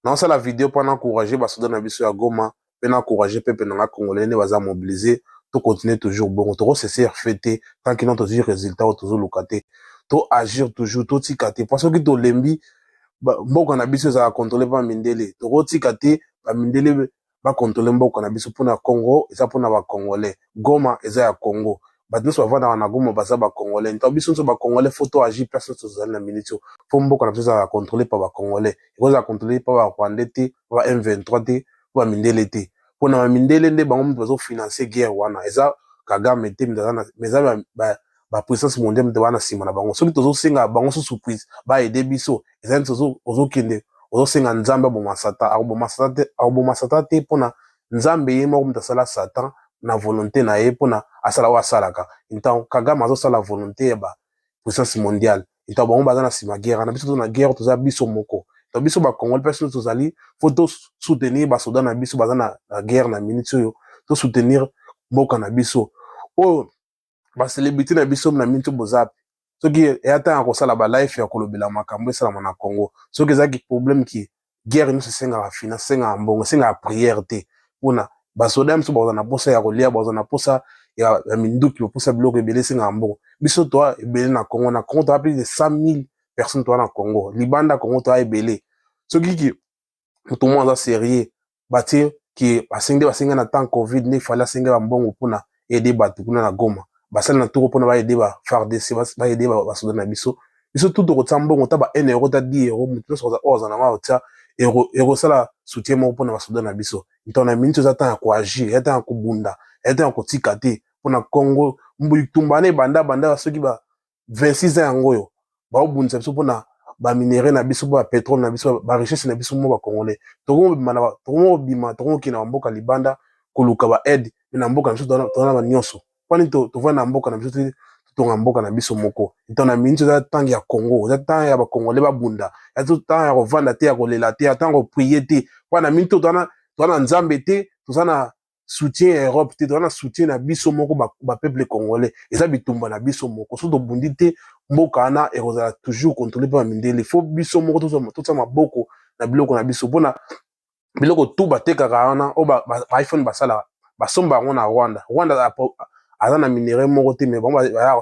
Naosala video mpo na encourager basoda na biso ya Goma mpe na encourager peuple na nga congolais nde baza mobilisé. To continuer toujours bongo, tokocesser feu te tant que non tozwi résultat oyo tozoluka te. To agir toujours, totika te, mpo soki tolembi, mboka na biso ezalaka contrôlé mpa mindele. Tokotika te bamindele bacontrôler mboka na biso, mpona Congo eza mpona Bacongolais. Goma eza ya Congo, bato nyonso bavandaka na Goma baza Bacongolais. Nto biso nyonso Bacongolais, faut to agir place nyonso tozali na minute oyo. Faut mboka na biso ezalaka contrôlé par Bacongolais, ekozala contrôlé par Barwandais te, pa ba M23 te, po bamindele te. Mpona bamindele nde bango moto bazofinancer guerre wana. Eza Kagame te, mais eza bapuissance mondiale moto baa na nsima na bango. Soki tozosenga bango susu baaider biso, eza neti ozokende ozosenga Nzambe aboma Satan. Akoboma Satan te, akoboma Satan te, mpona Nzambe ye moko moto asala Satan na volonté na ye mpona asala oyo asalaka. Ntango Kagame azosala volonté ya bapuissance mondiale, ntango bango baza na nsima guerre na biso, to na guerre toza biso moko. Donc biso Bacongolais mpe biso tozali, faut tosoutenir basoda na biso baza na guerre na minute oyo, tosoutenir mboka na biso. Oyo bacélébrité na biso na minute boza, soki eya ntango ya kosala balive ya kolobela makambo esalama na Congo, soki ezalaki problème ki guerre nyonso esengaka finance, esengaka mbongo, esengaka prière te, mpona basoda biso bakozala na posa ya kolia, bakozala na posa ya minduki, baposa biloko ebele, esengaka mbongo. Biso toa ebele na Congo. Na Congo toa plus de 100 000 personnes, toa na Congo, libanda Congo toa ebele. Soki ki moto moko aza sérieux, batie ki basengi nde basengi na temps Covid nde Fally asengi bambongo mpona aider bato kuna na Goma, basali na toko mpona baaider ba FARDC, baaider basoda na biso. Biso tu tokotia mbongo, ta ba 1 euro, ta 10 euro, moto nyonso oyo aza nango akotia, ekosala soutien moko mpona basoda na biso. Ntango na minute eza ntango ya koagir, eza ntango ya kobunda, eza ntango ya kotika te mpona Congo. Bitumba wana ebanda banda soki ba 26 ans yango oyo baobundisa biso mpona baminerais na biso, bapétrole na biso, barichesse na biso mo Bacongolais. Tokomobima, tokomokende na bamboka libanda koluka baaide, mais na mboka na biso toza na banyonso. Mpani tovanda na mboka na biso te, totonga mboka na biso moko? Ntango na minute eza ntango ya Congo, eza ntango ya Bacongolais babunda, eza ntango ya kovanda te, ya kolela te, ya ntango koprier te. Mpo na minute toza na Nzambe te, toza na soutien ya Europe te, toza na soutien na biso moko bapeuple congolais. Eza bitumba na biso moko. So tobundi te, mboka wana ekozala toujours contrôlé mpe bamindele. Faut biso moko totia maboko na biloko na biso, mpona biloko tu batekaka wana oyo ba iPhone basalaka, basomba yango na Rwanda. Rwanda aza na minerai moko te, mais bango bayaka.